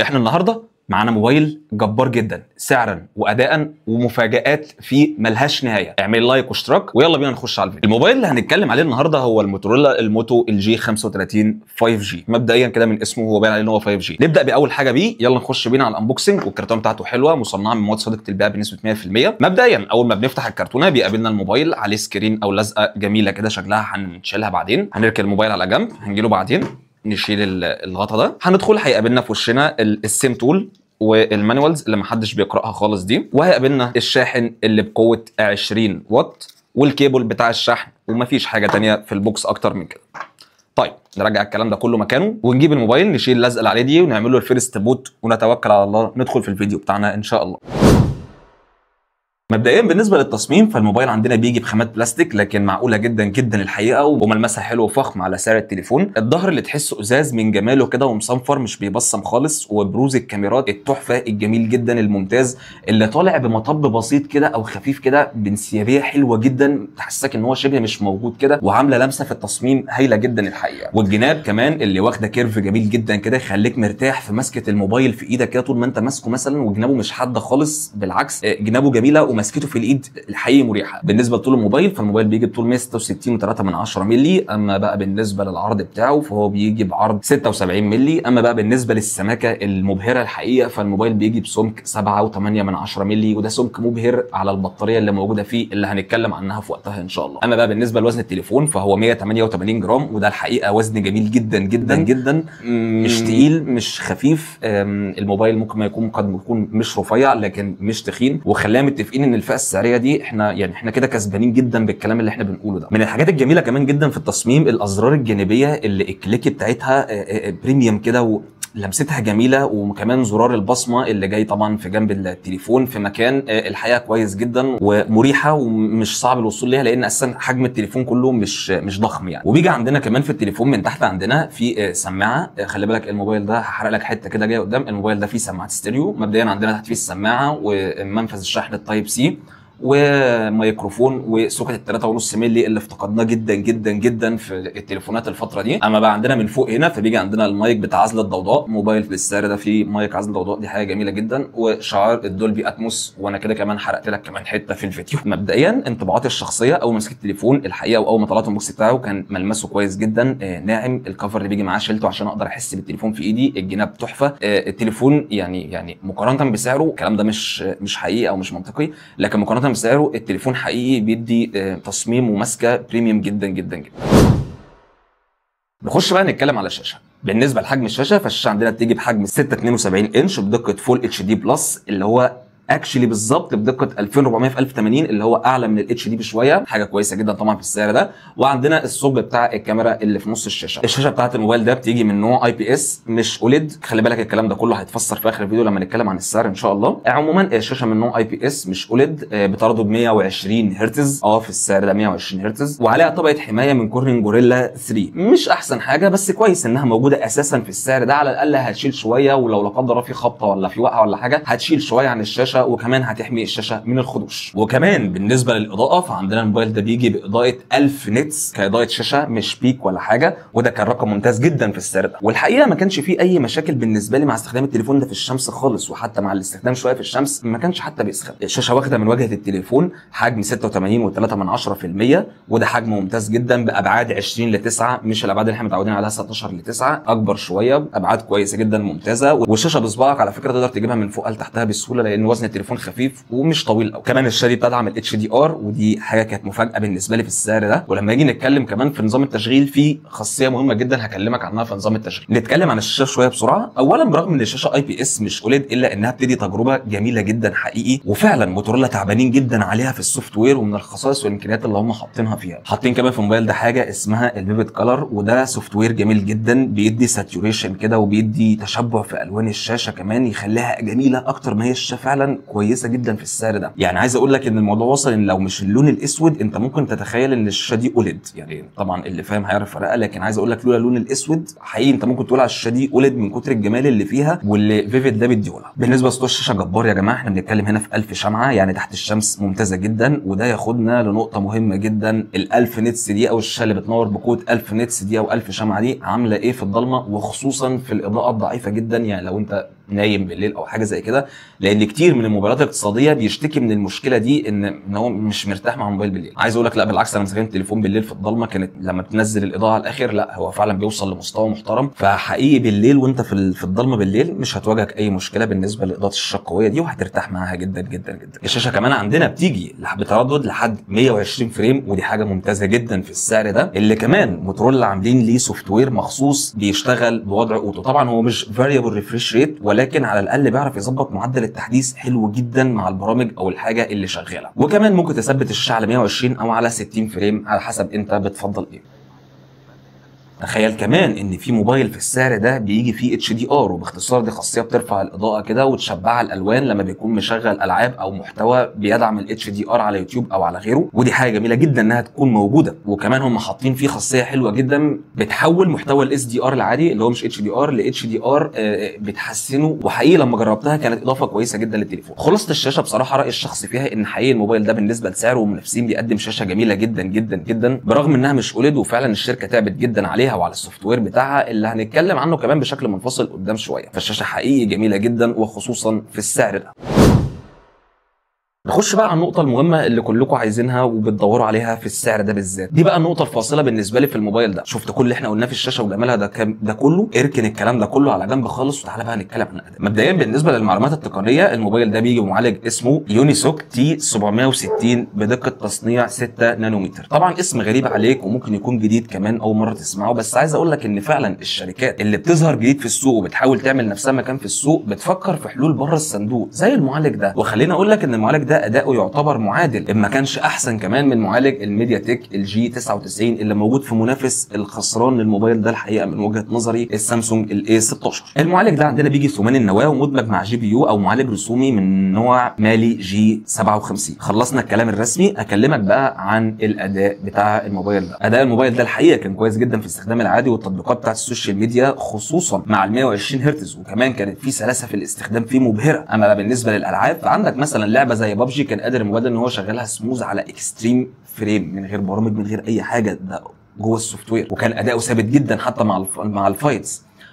احنا النهارده معانا موبايل جبار جدا سعرا واداء ومفاجآت فيه ملهاش نهاية. اعمل like واشتراك ويلا بينا نخش على الفيديو. الموبايل اللي هنتكلم عليه النهارده هو الموتورولا الموتو الجي 35 5G. مبدئيا كده من اسمه هو باين عليه ان هو 5G. نبدا باول حاجة بيه، يلا نخش بينا على ال unboxing. والكرتونه بتاعته حلوة، مصنعه من مواد صديقه البيئة بنسبة 100%. مبدئيا اول ما بنفتح الكرتونه بيقابلنا الموبايل، عليه screen او لزقه جميلة كده شكلها هنشيلها بعدين، هنركن الموبايل على جنب، هنجيله بعدين نشيل الغطا ده. هندخل هيقابلنا في وشنا ال SIM tool وال manuals اللي محدش بيقراها خالص دي، وهيقابلنا الشاحن اللي بقوة 20 واط والكيبل بتاع الشحن، ومفيش حاجة تانية في ال box اكتر من كده. طيب نرجع الكلام ده كله مكانه ونجيب الموبايل، نشيل اللزقه اللي عليه دي ونعمل له ال first boot ونتوكل على الله ندخل في الفيديو بتاعنا ان شاء الله. مبدئيا بالنسبة للتصميم فالموبايل عندنا بيجي بخامات بلاستيك لكن معقولة جدا جدا الحقيقة، وملمسها حلو وفخم على سعر التليفون. الظهر اللي تحسه ازاز من جماله كده ومصنفر مش بيبصم خالص، وبروز الكاميرات التحفة الجميل جدا الممتاز اللي طالع بمطب بسيط كده او خفيف كده بانسيابيه حلوة جدا، تحسسك ان هو شبه مش موجود كده، وعامله لمسه في التصميم هايلة جدا الحقيقة. والجناب كمان اللي واخده curve جميل جدا كده يخليك مرتاح في مسكه الموبايل في ايدك كده طول ما انت ماسكه مثلا، وجنابه مش حادة خالص، بالعكس جنابه جميلة ومسكته في الايد الحقيقي مريحه. بالنسبة لطول الموبايل فالموبايل بيجي بطول 166.3 مللي. اما بقى بالنسبة للعرض بتاعه فهو بيجي بعرض 76 مللي. اما بقى بالنسبة للسماكه المبهره الحقيقة فالموبايل بيجي بسمك 7.8 مللي، وده سمك مبهر على البطارية اللي موجودة فيه اللي هنتكلم عنها في وقتها ان شاء الله. اما بقى بالنسبة لوزن التليفون فهو 188 جرام، وده الحقيقة وزن جميل جدا جدا جدا، مش تقيل مش خفيف. الموبايل ممكن ما يكون قد يكون مش رفيع لكن مش تخين، وخلينا متفقين ان الفئة السعرية دي احنا يعني احنا كده كسبانين جدا بالكلام اللي احنا بنقوله ده. من الحاجات الجميلة كمان جدا في التصميم الازرار الجانبية اللي ال click بتاعتها premium كده ولمستها جميلة، وكمان زرار البصمة اللي جاي طبعا في جنب التليفون في مكان الحقيقة كويس جدا ومريحه ومش صعب الوصول ليها، لان اساسا حجم التليفون كله مش ضخم يعني. وبيجي عندنا كمان في التليفون من تحت عندنا في سماعه، خلي بالك الموبايل ده هحرق لك حتة كده جاية قدام. الموبايل ده فيه سماعه ستيريو. مبدئيا عندنا تحت فيه السماعة ومنفذ الشحن ال Type C وميكروفون و socket 3.5 مللي اللي افتقدناه جدا جدا جدا في التليفونات الفترة دي. اما بقى عندنا من فوق هنا فبيجي عندنا المايك بتاع عزل الضوضاء، موبايل بالسعر ده فيه مايك عزل ضوضاء، دي حاجة جميلة جدا، وشعار ال Dolby Atmos. وانا كده كمان حرقت لك كمان حتة في الفيديو. مبدئيا انطباعاتي الشخصية اول ما مسكت التليفون الحقيقة واول ما طلعت ال box بتاعه كان ملمسه كويس جدا، ناعم. ال cover اللي بيجي معاه شيلته عشان اقدر احس بالتليفون في ايدي. الجناب تحفة. التليفون يعني مقارنة بسعره الكلام ده مش حقيقي او مش منطقي، لكن مقارنة بسعره التليفون حقيقي بيدي تصميم وماسكه premium جدا جدا جدا. نخش بقى نتكلم على الشاشة. بالنسبة لحجم الشاشة فالشاشه عندنا بتيجي بحجم 6.72 انش بدقة Full HD Plus، اللي هو actually بالظبط بدقة 2400 في 1080 اللي هو اعلى من ال HD بشوية، حاجة كويسة جدا طبعا في السعر ده. وعندنا الثقب بتاع الكاميرا اللي في نص الشاشة. الشاشة بتاعه الموبايل ده بتيجي من نوع IPS مش OLED، خلي بالك الكلام ده كله هيتفسر في اخر الفيديو لما نتكلم عن السعر ان شاء الله. عموما الشاشة من نوع IPS مش OLED، بتردد 120 هرتز، في السعر ده 120 هرتز، وعليها طبقه حماية من Corning Gorilla 3. مش احسن حاجة بس كويس انها موجودة اساسا في السعر ده، على الاقل هتشيل شوية، ولو لا قدر الله في خبطه ولا في وقعه ولا حاجة هتشيل شوية عن الشاشة، وكمان هتحمي الشاشة من الخدوش. وكمان بالنسبة للاضاءة فعندنا الموبايل ده بيجي باضاءه 1000 nits كاضاءه شاشة، مش peak ولا حاجة، وده كان رقم ممتاز جدا في السعر ده. والحقيقة ما كانش فيه اي مشاكل بالنسبة لي مع استخدام التليفون ده في الشمس خالص، وحتى مع الاستخدام شوية في الشمس ما كانش حتى بيسخن. الشاشة واخده من واجهه التليفون حجم 86.3%، وده حجم ممتاز جدا بابعاد 20:9، مش الابعاد اللي احنا متعودين عليها 16:9، اكبر شوية، ابعاد كويسة جدا ممتازة. والشاشه بصباعك على فكرة تقدر تجيبها من فوق لتحتها بسهولة لان وزن التليفون خفيف ومش طويل قوي. كمان الشاشة دي بتدعم ال HDR، ودي حاجة كانت مفاجاة بالنسبة لي في السعر ده. ولما نيجي نتكلم كمان في نظام التشغيل في خاصية مهمة جدا هكلمك عنها في نظام التشغيل. نتكلم عن الشاشة شوية بسرعة. اولا برغم ان الشاشة IPS مش OLED الا انها بتدي تجربه جميلة جدا حقيقي، وفعلا موتورولا تعبانين جدا عليها في ال software ومن الخصائص والامكانيات اللي هم حاطينها فيها. حاطين كمان في الموبايل ده حاجة اسمها ال Vivid Color، وده software جميل جدا بيدي saturation كده وبيدي تشبع في الوان الشاشة كمان، يخليها جميلة اكتر ما هي الشاشة فعلا كويسة جدا في السعر ده. يعني عايز اقول لك ان الموضوع وصل ان لو مش اللون الاسود انت ممكن تتخيل ان الشاشة دي OLED، يعني طبعا اللي فاهم هيعرف فرقها، لكن عايز اقول لك لولا اللون الاسود حقيقي انت ممكن تقول على الشاشة دي OLED من كتر الجمال اللي فيها واللي Vivid ده بيديهولها. بالنسبة لسطوع الشاشة جبار يا جماعة، احنا بنتكلم هنا في 1000 شمعة، يعني تحت الشمس ممتازة جدا. وده ياخدنا لنقطة مهمة جدا، ال1000 nits دي او الشاشة اللي بتنور بقوة 1000 nits دي او 1000 شمعة دي عامله ايه في الضلمة، وخصوصا في الاضاءة الضعيفة جدا. يعني لو انت نايم بالليل او حاجة زي كده، لان كتير من الموبايلات الاقتصادية بيشتكي من المشكلة دي ان هو مش مرتاح مع الموبايل بالليل. عايز اقول لك لا بالعكس، انا مسكت التليفون بالليل في الضلمة كانت لما بتنزل الاضاءة على الاخر لا هو فعلا بيوصل لمستوى محترم. فحقيقي بالليل وانت في الضلمة بالليل مش هتواجهك اي مشكلة بالنسبة لاضاءه الشاشة القوية دي، وهترتاح معاها جدا جدا جدا. الشاشة كمان عندنا بتيجي بتردد لحد 120 frame، ودي حاجة ممتازة جدا في السعر ده. اللي كمان موتورولا عاملين ليه software مخصوص بيشتغل بوضع auto، طبعا هو مش variable refresh rate، ولكن على الاقل بيعرف يظبط معدل التحديث حلو جدا مع البرامج او الحاجة اللي شغالة. وكمان ممكن تثبت الشاشة على 120 او على 60 frame على حسب انت بتفضل ايه. تخيل كمان ان في موبايل في السعر ده بيجي فيه HDR، وباختصار دي خاصية بترفع الاضاءة كده وتشبعها الالوان لما بيكون مشغل العاب او محتوى بيدعم ال HDR على يوتيوب او على غيره، ودي حاجة جميلة جدا انها تكون موجودة. وكمان هم حاطين فيه خاصية حلوة جدا بتحول محتوى ال SDR العادي اللي هو مش HDR ل HDR، بتحسنه، وحقيقي لما جربتها كانت اضافه كويسة جدا للتليفون. خلاصه الشاشة بصراحة رايي الشخصي فيها ان حقيقي الموبايل ده بالنسبة لسعره ومنافسين بيقدم شاشة جميلة جدا جدا جدا، برغم انها مش OLED، وفعلا الشركة تعبت جدا عليها وعلى ال software بتاعها اللي هنتكلم عنه كمان بشكل منفصل قدام شوية. فالشاشه حقيقي جميلة جدا وخصوصا في السعر ده. نخش بقى على النقطة المهمة اللي كلكم عايزينها وبتدوروا عليها في السعر ده بالذات، دي بقى النقطة الفاصلة بالنسبة لي في الموبايل ده. شفت كل اللي احنا قلناه في الشاشة وجمالها ده كله، اركن الكلام ده كله على جنب خالص وتعالى بقى نتكلم عن الأداء. مبدئيا بالنسبة للمعلومات التقنية، الموبايل ده بيجي بمعالج اسمه Unisoc T760 بدقة تصنيع 6 نانومتر. طبعا اسم غريب عليك وممكن يكون جديد كمان أول مرة تسمعه، بس عايز أقول لك إن فعلا الشركات اللي بتظهر جديد في السوق وبتحاول تعمل نفسها مكان في السوق بتفكر في حلول بره الصندوق زي المعالج ده. وخليني أقول لك إن المعالج ده اداؤه يعتبر معادل ان ما كانش احسن كمان من معالج ال MediaTek ال G99 اللي موجود في منافس الخسران للموبايل ده الحقيقة من وجهه نظري، السامسونج ال A16. المعالج ده عندنا بيجي ثماني النواة ومدمج مع GPU او معالج رسومي من نوع Mali G57. خلصنا الكلام الرسمي، اكلمك بقى عن الاداء بتاع الموبايل ده. اداء الموبايل ده الحقيقة كان كويس جدا في الاستخدام العادي والتطبيقات بتاعت ال social media، خصوصا مع ال 120 هرتز، وكمان كانت في سلاسة في الاستخدام فيه مبهرة. اما بالنسبة للالعاب فعندك مثلا لعبه زي بابجي كان قادر الموبايل ان هو شغالها سموز على extreme frame من غير برامج من غير اي حاجة، ده جوه ال software، وكان اداؤه ثابت جدا حتى مع ال fights.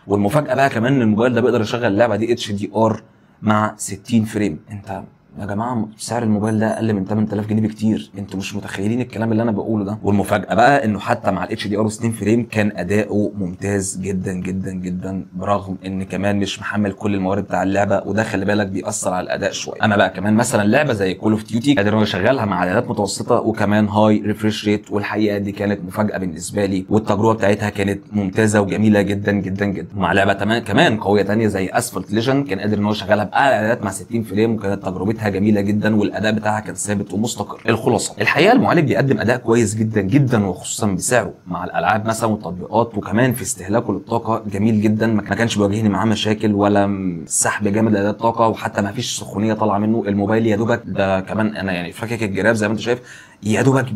والمفاجاه بقى كمان ان الموبايل ده بيقدر يشغل اللعبة دي HDR مع 60 frame. انت يا جماعة سعر الموبايل ده اقل من 8000 جنيه بكتير، انتوا مش متخيلين الكلام اللي انا بقوله ده. والمفاجاه بقى انه حتى مع ال HDR 60 frame كان اداؤه ممتاز جدا جدا جدا، برغم ان كمان مش محمل كل الموارد بتاع اللعبة، وده خلي بالك بيأثر على الاداء شوية. اما بقى كمان مثلا لعبه زي Call of Duty قادر انه يشغلها مع اعدادات متوسطه وكمان high refresh rate، والحقيقة دي كانت مفاجاة بالنسبة لي، والتجربة بتاعتها كانت ممتازة وجميلة جدا جدا جدا. ومع لعبه كمان قوية ثانية زي Asphalt Legends كان قادر ان هو يشغلها باعلى اعدادات مع 60 frame، وكانت تجربتها جميلة جدا والاداء بتاعها كان ثابت ومستقر. الخلاصة الحقيقة المعالج بيقدم اداء كويس جدا جدا، وخصوصا بسعره مع الالعاب مثلا والتطبيقات، وكمان في استهلاكه للطاقة جميل جدا، ما كانش بيواجهني معاه مشاكل ولا سحب جامد لاداء الطاقة، وحتى ما فيش سخونيه طالعه منه. الموبايل يا دوبك ده كمان انا يعني فاكك الجراب زي ما انت شايف، يا دوبك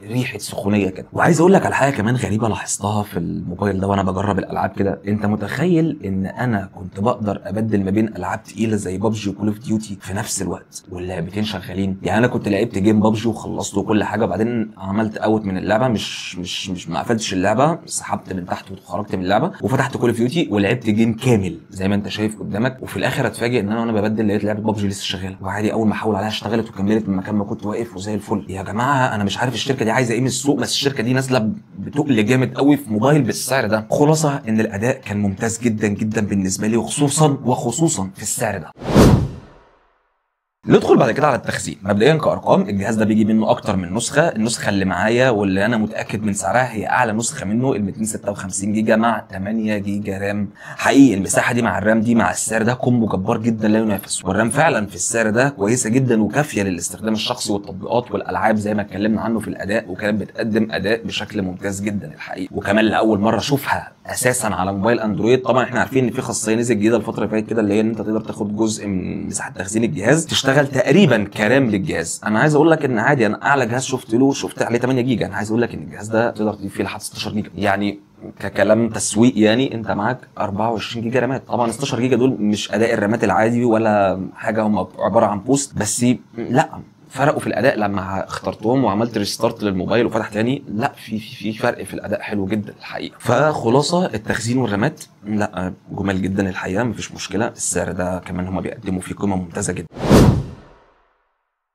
بريحه سخونيه كده. وعايز اقول لك على حاجة كمان غريبة لاحظتها في الموبايل ده وانا بجرب الالعاب كده، انت متخيل ان انا كنت بقدر ابدل ما بين العاب تقيلة زي PUBG و Call of Duty في نفس الوقت واللعبتين شغالين؟ يعني انا كنت لعبت game PUBG وخلصته وكل حاجة، وبعدين عملت out من اللعبة، مش مش مش ما قفلتش اللعبة، سحبت من تحت وخرجت من اللعبة وفتحت Call of Duty ولعبت game كامل زي ما انت شايف قدامك. وفي الاخر اتفاجئ ان انا وانا ببدل لقيت لعبه بابجي لسه شغالة، وعادي اول ما احول عليها اشتغلت وكملت من مكان ما كنت واقف وزي الفل. يا جماعة انا مش عارف الشركة دي عايزه ايه من السوق، بس الشركة دي نازله بتقل جامد قوي في موبايل بالسعر ده. خلاصه ان الاداء كان ممتاز جدا جدا بالنسبة لي، وخصوصا في السعر ده. ندخل بعد كده على التخزين. مبدئيا كارقام الجهاز ده بيجي منه اكتر من نسخه، النسخة اللي معايا واللي انا متاكد من سعرها هي اعلى نسخه منه ال 256 جيجا مع 8 جيجا RAM. حقيقي المساحة دي مع ال RAM دي مع السعر ده combo جبار جدا لا ينافس، وال RAM فعلا في السعر ده كويسة جدا وكافيه للاستخدام الشخصي والتطبيقات والالعاب زي ما اتكلمنا عنه في الاداء، وكانت بتقدم اداء بشكل ممتاز جدا الحقيقة. وكمان لاول مرة اشوفها اساسا على موبايل اندرويد. طبعا احنا عارفين ان في خاصية نزلت جديدة الفترة اللي فاتت كده، اللي هي ان انت تقدر تاخد جزء من مساحة تخزين الجهاز تشتغل تقريبا ك RAM للجهاز. انا عايز اقول لك ان عادي انا اعلى جهاز شفت له شفت عليه 8 جيجا، انا عايز اقول لك ان الجهاز ده تقدر تضيف فيه لحد 16 جيجا، يعني ككلام تسويق يعني انت معاك 24 جيجا رامات. طبعا 16 جيجا دول مش اداء الرامات العادي ولا حاجة، هم عبارة عن boost بس، لا فرقوا في الاداء لما اخترتهم وعملت restart للموبايل وفتح تاني، لا في في فرق في الاداء حلو جدا الحقيقة. فخلاصه التخزين والرامات لا جمال جدا الحقيقة، مفيش مشكلة. السعر ده كمان هم بيقدموا فيه قيمة ممتازة جدا.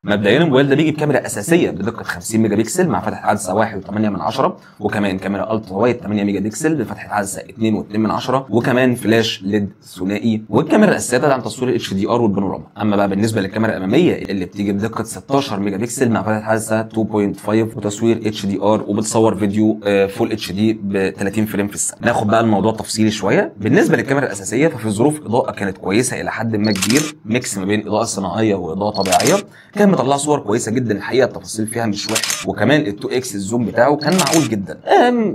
مبدئيا الموبايل ده بيجي بكاميرا اساسية بدقة 50 ميجا بكسل مع فتحه عدسة 1.8، وكمان كاميرا ultra wide 8 ميجا بكسل بفتحه عدسة 2.2، وكمان flash LED ثنائي. والكاميرا الاساسية تدعم تصوير HDR والبانوراما. اما بقى بالنسبة للكاميرا الامامية اللي بتيجي بدقة 16 ميجا بكسل مع فتحه عدسة 2.5 وتصوير HDR، وبتصور فيديو full HD ب 30 frame في الثانية. ناخد بقى الموضوع تفصيلي شوية. بالنسبة للكاميرا الاساسية ففي ظروف اضاءه كانت كويسة الى حد ما كبير، mix ما بين اضاءه صناعية واضاءة طبيعية، كان مطلع صور كويسة جدا الحقيقة، التفاصيل فيها مش وحشة. وكمان ال 2 X ال zoom بتاعه كان معقول جدا،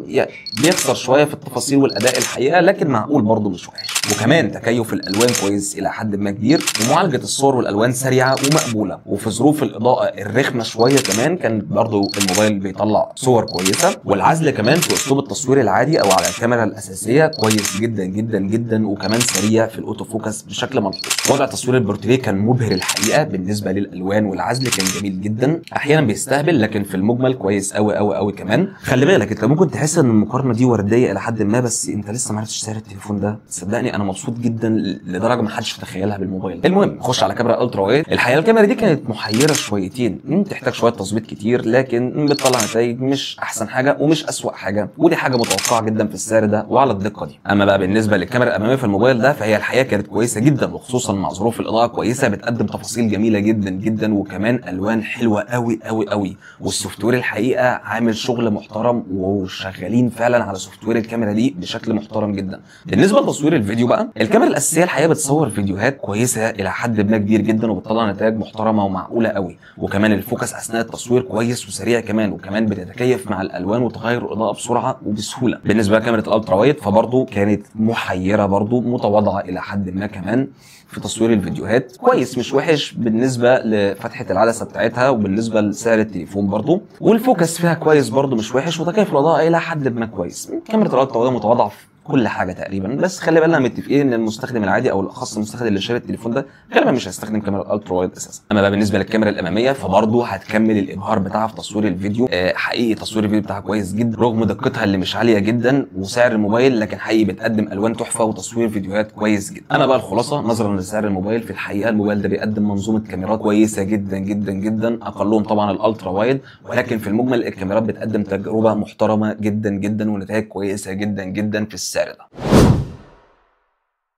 يعني بيخسر شوية في التفاصيل والاداء الحقيقة، لكن معقول برضه مش وحش. وكمان تكيف الالوان كويس الى حد ما كبير، ومعالجة الصور والالوان سريعة ومقبوله. وفي ظروف الاضاءة الرخمه شوية كمان كان برضه الموبايل بيطلع صور كويسة. والعزل كمان في اسلوب التصوير العادي او على الكاميرا الاساسية كويس جدا جدا جدا، وكمان سريع في ال auto focus بشكل ملحوظ. وضع تصوير البورتريه كان مبهر الحقيقة بالنسبة للالوان والعزل كان جميل جدا، احيانا بيستهبل لكن في المجمل كويس قوي قوي قوي. كمان خلي بالك انت ممكن تحس ان المقارنة دي وردية الى حد ما، بس انت لسه ما عرفتش سعر التليفون ده. صدقني انا مبسوط جدا لدرجة ما حدش يتخيلها بالموبايل. المهم خش على كاميرا ultra wide. الحقيقة الكاميرا دي كانت محيره شويتين، تحتاج شوية تظبيط كتير، لكن بتطلع نتائج مش احسن حاجة ومش اسوأ حاجة، ودي حاجة متوقعه جدا في السعر ده وعلى الدقة دي. اما بقى بالنسبة للكاميرا الامامية في الموبايل ده فهي الحقيقة كانت كويسة جدا، وخصوصا مع ظروف الاضاءة كويسة، بتقدم تفاصيل جميلة جدا جدا، وكمان الوان حلوة قوي قوي قوي. وال software الحقيقة عامل شغل محترم، وشغالين فعلا على software الكاميرا دي بشكل محترم جدا. بالنسبة لتصوير الفيديو بقى، الكاميرا الاساسية الحقيقة بتصور فيديوهات كويسة الى حد ما كبير جدا، وبتطلع نتائج محترمه ومعقوله قوي. وكمان ال focus اثناء التصوير كويس وسريع كمان، وكمان بتتكيف مع الالوان وتغير الاضاءة بسرعة وبسهوله. بالنسبة لكاميرا ال ultra wide فبرضه كانت محيره، برضه متواضعة الى حد ما كمان في تصوير الفيديوهات، كويس مش وحش بالنسبة لفتحه العدسة بتاعتها وبالنسبة لسعر التليفون برضو. وال focus فيها كويس برضو مش وحش، وتكيف الاضاءة الى حد ما كويس. كاميرا ال ultra wide متواضعة في كل حاجة تقريبا، بس خلي بالنا متفقين ان المستخدم العادي او الاخص المستخدم اللي شاري التليفون ده غالبا مش هيستخدم كاميرا ال ultra wide اساسا. اما بقى بالنسبة للكاميرا الامامية فبرضه هتكمل الابهار بتاعها في تصوير الفيديو. حقيقي تصوير الفيديو بتاعها كويس جدا رغم دقتها اللي مش عالية جدا وسعر الموبايل، لكن حقيقي بتقدم الوان تحفة وتصوير فيديوهات كويس جدا. انا بقى الخلاصة نظرا لسعر الموبايل في الحقيقة الموبايل ده بيقدم منظومة كاميرات كويسة جدا جدا جدا، اقلهم طبعا ال ultra wide، ولكن في المجمل الكاميرات بتقدم تجربه محترمه جدا جدا ونتائج كويسة جدا جدا في السعر ده.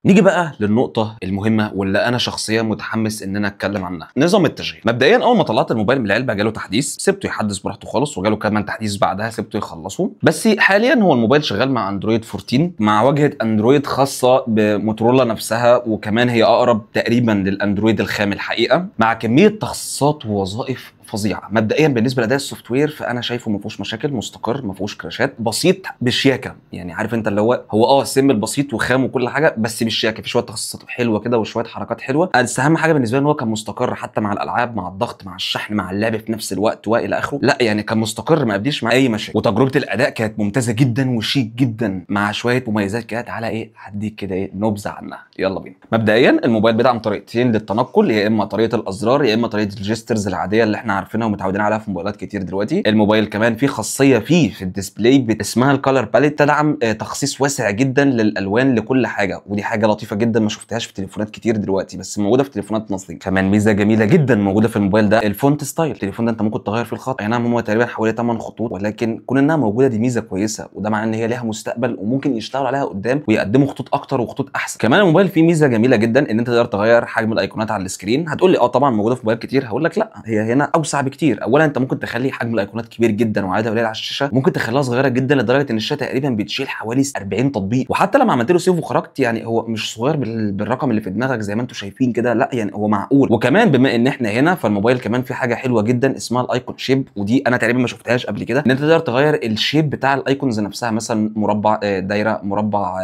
نيجي بقى للنقطة المهمة واللي أنا شخصيا متحمس إن أنا أتكلم عنها، نظام التشغيل. مبدئيا أول ما طلعت الموبايل من العلبة جاله تحديث، سبته يحدث براحته خالص، وجاله كمان تحديث بعدها سبته يخلصه. بس حاليا هو الموبايل شغال مع أندرويد 14 مع واجهة أندرويد خاصة بموتورولا نفسها، وكمان هي أقرب تقريبا للأندرويد الخام الحقيقة، مع كمية تخصصات ووظائف فظيعة. مبدئيا بالنسبة لاداء ال software فانا شايفه ما فيهوش مشاكل، مستقر، ما فيهوش كراشات، بسيط بشياكه، يعني عارف انت اللي هو simple بسيط وخام وكل حاجة، بس بالشياكه، في شوية تخصصات حلوة كده وشوية حركات حلوة. بس اهم حاجة بالنسبة لي ان هو كان مستقر حتى مع الالعاب، مع الضغط، مع الشحن، مع اللعب في نفس الوقت والى اخره. لا يعني كان مستقر، ما قابليش مع اي مشاكل. وتجربه الاداء كانت ممتازة جدا وشيك جدا، مع شوية مميزات كده. تعالى ايه هديك كده ايه نبذه عنها، يلا بينا. مبدئيا الموبايل بيدعم طريقتين للتنقل، يا اما طريقه الازرار يا اما طريقه ال gestures العادية اللي احنا عارفينها ومتعودين عليها في موبايلات كتير دلوقتي. الموبايل كمان فيه خاصية في ال display اسمها ال color palette، تدعم تخصيص واسع جدا للالوان لكل حاجة، ودي حاجة لطيفة جدا ما شفتهاش في تليفونات كتير دلوقتي، بس موجودة في تليفونات ناثينج. كمان ميزة جميلة جدا موجودة في الموبايل ده ال font style. التليفون ده انت ممكن تغير فيه الخط، اي نعم هو تقريبا حوالي 8 خطوط، ولكن كون انها موجودة دي ميزة كويسة، وده معناه ان هي ليها مستقبل وممكن يشتغلوا عليها قدام ويقدموا خطوط اكتر وخطوط احسن. كمان الموبايل فيه ميزة جميلة جدا ان انت تقدر تغير حجم الايقونات على ال screen. هتقول لي طبعا موجودة في موبايل كتير، هقول لك لا، هي هنا اوسع بكتير. اولا انت ممكن تخلي حجم الايقونات كبير جدا وعددها قليل على الشاشة، ممكن تخليها صغيرة جدا لدرجة ان الشاشة تقريبا بتشيل حوالي 40 تطبيق. وحتى لما عملت له save وخرجت يعني هو مش صغير بالرقم اللي في دماغك زي ما انتم شايفين كده، لا يعني هو معقول. وكمان بما ان احنا هنا فالموبايل كمان في حاجة حلوة جدا اسمها ال icon shape، ودي انا تقريبا ما شفتهاش قبل كده، ان انت تقدر تغير ال shape بتاع ال icons نفسها، مثلا مربع، دايرة، مربع،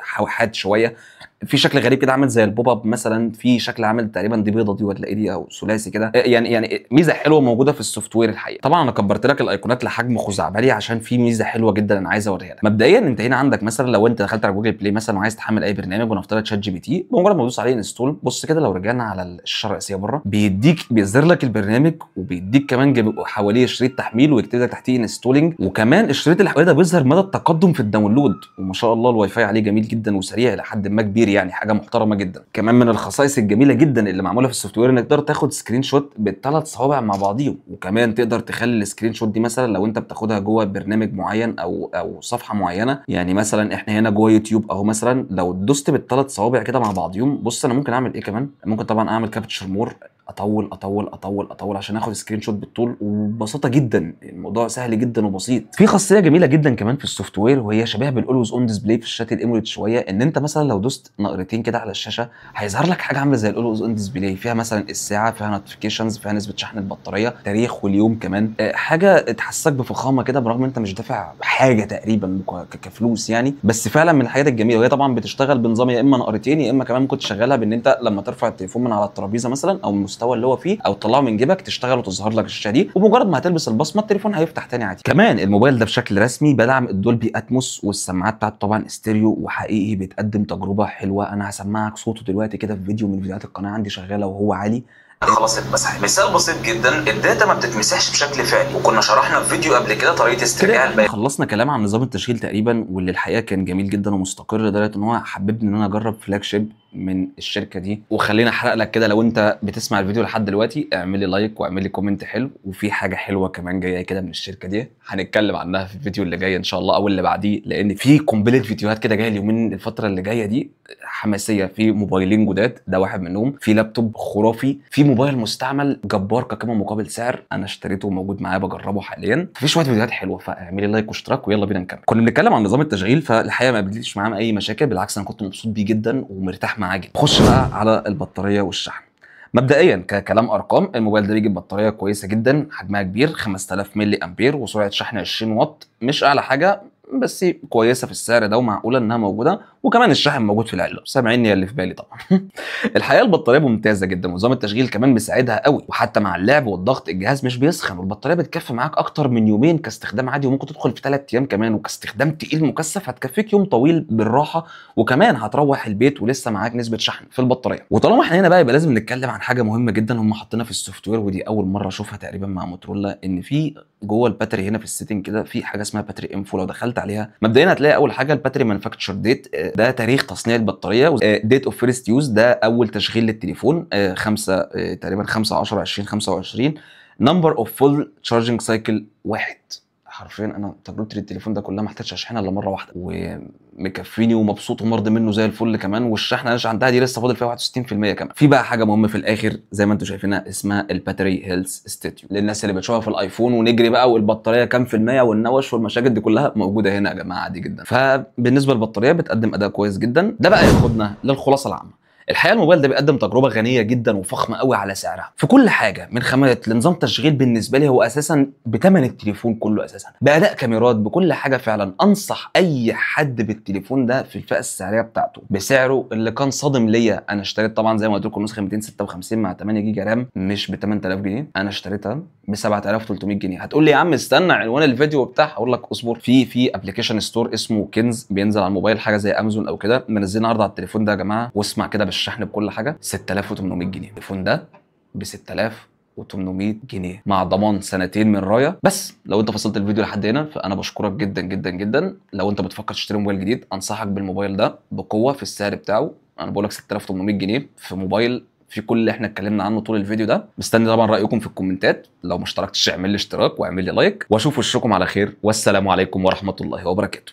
حاد شوية، في شكل غريب كده عامل زي ال pop up مثلا، في شكل عامل تقريبا دي بيضة دي ولا ايه دي، او ثلاثي كده، يعني ميزة حلوة موجودة في ال software الحقيقة. طبعا انا كبرت لك الايقونات لحجم خزعبلي عشان في ميزة حلوة جدا انا عايز اوريها لك. مبدئيا انت هنا عندك مثلا لو انت دخلت على Google Play مثلا وعايز تحمل اي برنامج، ونفترض ChatGPT، بمجرد ما تدوس عليه install، بص كده لو رجعنا على الشاشة الرئيسية بره، بيديك بيظهر لك البرنامج، وبيديك كمان حواليه شريط تحميل ويكتب لك تحتيه installing، وكمان الشريط اللي حواليه ده بيظهر مدى التقدم في ال download، وما شاء الله الواي فاي عليه جميل جدا وسريع الى حد ما كبير، يعني حاجة محترمه جدا. كمان من الخصائص الجميلة جدا اللي معمولة في ال software انك تقدر تاخد screenshot بالثلاث صوابع مع بعضيهم، وكمان تقدر تخلي ال screenshot دي مثلا لو انت بتاخدها جوه برنامج معين او صفحة معينة، يعني مثلا احنا هنا جوه يوتيوب اهو، مثلا لو دوست بالثلاث صوابع كده مع بعضيهم، بص انا ممكن اعمل ايه كمان، ممكن طبعا اعمل capture more، اطول اطول اطول اطول عشان اخد screenshot بالطول، وببساطة جدا الموضوع سهل جدا وبسيط. في خاصية جميلة جدا كمان في ال software، وهي شبيهه بال always on display في الشاشات ال AMOLED شوية، ان انت مثلا لو دوست نقرتين كده على الشاشة هيظهر لك حاجة عامله زي ال always on display، فيها مثلا الساعة، فيها notifications، فيها نسبه شحن البطارية، تاريخ واليوم كمان، حاجة تحسسك بفخامه كده برغم انت مش دافع حاجة تقريبا كفلوس يعني، بس فعلا من الحاجات الجميلة. وهي طبعا بتشتغل بنظام يا اما نقرتين، يا اما كمان ممكن تشغلها بان انت لما ترفع التليفون من على الترابيزة مثلا او المستوى اللي هو فيه، او تطلعه من جيبك تشتغل وتظهر لك الشاشة دي، ومجرد ما هتلبس البصمة التليفون هيفتح تاني عادي. كمان الموبايل ده بشكل رسمي بدعم ال Dolby Atmos، والسماعات بتاعته طبعا ستيريو، وحقيقي بتقدم تجربه حلوة. انا هسمعك صوته دلوقتي كده في فيديو من فيديوهات القناة عندي شغالة وهو عالي. خلاص اتمسح. مثال بسيط جدا، ال data ما بتتمسحش بشكل فعلي، وكنا شرحنا في فيديو قبل كده طريقه استرجاع البيانات. خلصنا كلام عن نظام التشغيل تقريبا، واللي الحقيقة كان جميل جدا ومستقر لدرجة ان هو حببني ان انا اجرب flagship من الشركة دي. وخلينا احرق لك كده، لو انت بتسمع الفيديو لحد دلوقتي اعمل لي like واعمل لي comment حلو، وفي حاجة حلوة كمان جاية كده من الشركة دي هنتكلم عنها في الفيديو اللي جاي ان شاء الله او اللي بعديه، لان في قنبلة فيديوهات كده جاية اليومين الفترة اللي جاية دي حماسية. في موبايلين جداد ده واحد منهم، في لابتوب خرافي، في موبايل مستعمل جبار كقيمه مقابل سعر انا اشتريته وموجود معايا بجربه حاليا. في شوية فيديوهات حلوة، فاعملي like واشتراك ويلا بينا نكمل. كنا بنتكلم عن نظام التشغيل، فالحقيقة ما قابلتش معاه اي مشاكل، بالعكس انا كنت مبسوط بيه جدا ومرتاح معاه جدا. خش بقى على البطارية والشحن. مبدئيا ككلام ارقام، الموبايل ده بيجي ببطاريه كويسة جدا، حجمها كبير 5000 ملي امبير، وسرعة شحن 20 واط، مش اعلى حاجة بس كويسة في السعر ده ومعقوله انها موجودة، وكمان الشاحن موجود في العلبة، سامعيني اللي في بالي طبعا. الحقيقة البطارية ممتازة جدا، ونظام التشغيل كمان مساعدها قوي، وحتى مع اللعب والضغط الجهاز مش بيسخن، والبطاريه بتكفي معاك اكتر من يومين كاستخدام عادي، وممكن تدخل في 3 ايام كمان، وكاستخدام تقيل مكثف هتكفيك يوم طويل بالراحة، وكمان هتروح البيت ولسه معاك نسبه شحن في البطارية. وطالما احنا هنا بقى يبقى لازم نتكلم عن حاجة مهمة جدا هم حاطينها في ال software، ودي اول مرة اشوفها تقريبا مع موتورولا، ان في جوه ال battery هنا في ال setting كده في حاجة اسمها battery info. لو دخلت عليها مبدئيا هتلاقي اول حاجة ال battery manufacture date، ده تاريخ تصنيع البطارية، date of first use ده اول تشغيل للتليفون 5 تقريبا 5/10/2025، number of full charging cycle 1. حرفيا انا تجربتي للتليفون ده كلها ما احتاجش اشحنها الا مرة واحدة، ومكفيني ومبسوط ومرضي منه زي الفل كمان، والشحنه اللي عندها دي لسه فاضل فيها 61% كمان. في بقى حاجة مهمة في الاخر زي ما انتم شايفينها اسمها ال battery health status، للناس اللي بتشوفها في الايفون ونجري بقى والبطاريه كام في المية والنوش والمشاكل دي كلها موجودة هنا يا جماعة عادي جدا. فبالنسبه للبطاريه بتقدم اداء كويس جدا. ده بقى ياخدنا للخلاصه العامة. الحقيقة الموبايل ده بيقدم تجربه غنية جدا وفخمه قوي على سعرها في كل حاجة، من خامات لنظام تشغيل بالنسبة لي هو اساسا بثمن التليفون كله اساسا، باداء كاميرات، بكل حاجة. فعلا انصح اي حد بالتليفون ده في الفئة السعرية بتاعته بسعره اللي كان صادم ليا. انا اشتريت طبعا زي ما قلت لكم نسخه 256 مع 8 جيجا RAM مش ب 8000 جنيه، انا اشتريتها ب 7300 جنيه. هتقول لي يا عم استنى عنوان الفيديو بتاعها، اقول لك اصبر. في application store اسمه كنز بينزل على الموبايل، حاجة زي امازون او كده، منزلين عرض على التليفون ده يا جماعة، واسمع كده بالشحن بكل حاجة 6800 جنيه. التليفون ده ب 6800 جنيه مع ضمان سنتين من رايه. بس لو انت فصلت الفيديو لحد هنا فانا بشكرك جدا جدا جدا. لو انت بتفكر تشتري موبايل جديد انصحك بالموبايل ده بقوة في السعر بتاعه. انا بقول لك 6800 جنيه في موبايل في كل اللي احنا اتكلمنا عنه طول الفيديو ده. مستني طبعا رايكم في الكومنتات، لو ما اشتركتش اعمل لي اشتراك واعمل لي like، واشوف وشكم على خير، والسلام عليكم ورحمة الله وبركاته.